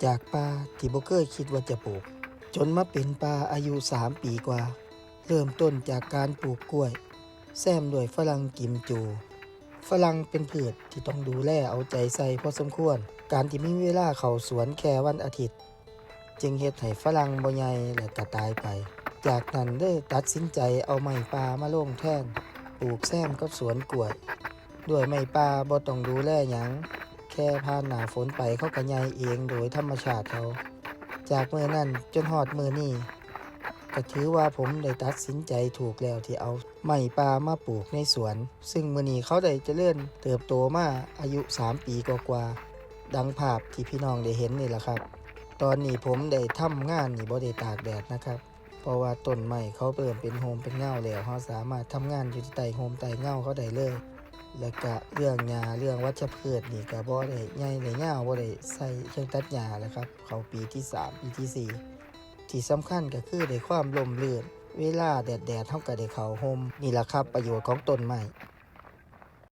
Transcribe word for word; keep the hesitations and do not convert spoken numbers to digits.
จากป่าที่บ่เคยคิดว่าจะปลูก จนมาเป็นป่าอายุสามปีกว่า เริ่มต้นจากการปลูกกล้วย แซมด้วยฝรั่งกิมจู ฝรั่งเป็นพืชที่ต้องดูแลเอาใจใส่พอสมควร การที่มีเวลาเข้าสวนแค่วันอาทิตย์ จึงเฮ็ดให้ฝรั่งบ่ใหญ่และก็ตายไป จากนั้นเลยตัดสินใจเอาไม้ป่ามาลงแทน ปลูกแซมกับสวนกล้วย ด้วยไม้ป่าบ่ต้องดูแลหยัง แค่ผ่านหน้าฝนไปเขาก็ใหญ่เองโดยธรรมชาติเขา จากมื้อนั้นจนฮอดมื้อนี้ ก็ถือว่าผมได้ตัดสินใจถูกแล้วที่เอาไม้ป่ามาปลูกในสวน ซึ่งมื้อนี้เขาได้เจริญเติบโตมาอายุสามปีกว่าๆ ดังภาพที่พี่น้องได้เห็นนี่แหละครับ ตอนนี้ผมได้ทำงานนี่บ่ได้ตากแดดนะครับ เพราะว่าต้นไม้เขาเริ่มเป็นโฮมเป็นเงาแล้ว เราสามารถทำงานอยู่ที่ใต้โฮมใต้เงาเขาได้เลย แล้วก็เรื่องหญ้าเรื่องวัชพืชนี่ก็บ่ได้ใหญ่ได้ยาว บ่ได้ใส่เครื่องตัดหญ้าแล้วครับ เข้าปีที่สาม ปีที่สี่ ที่สำคัญก็คือได้ความร่มรื่น เวลาแดดๆ เราก็ได้เข้าร่ม นี่ล่ะครับประโยชน์ของต้นไม้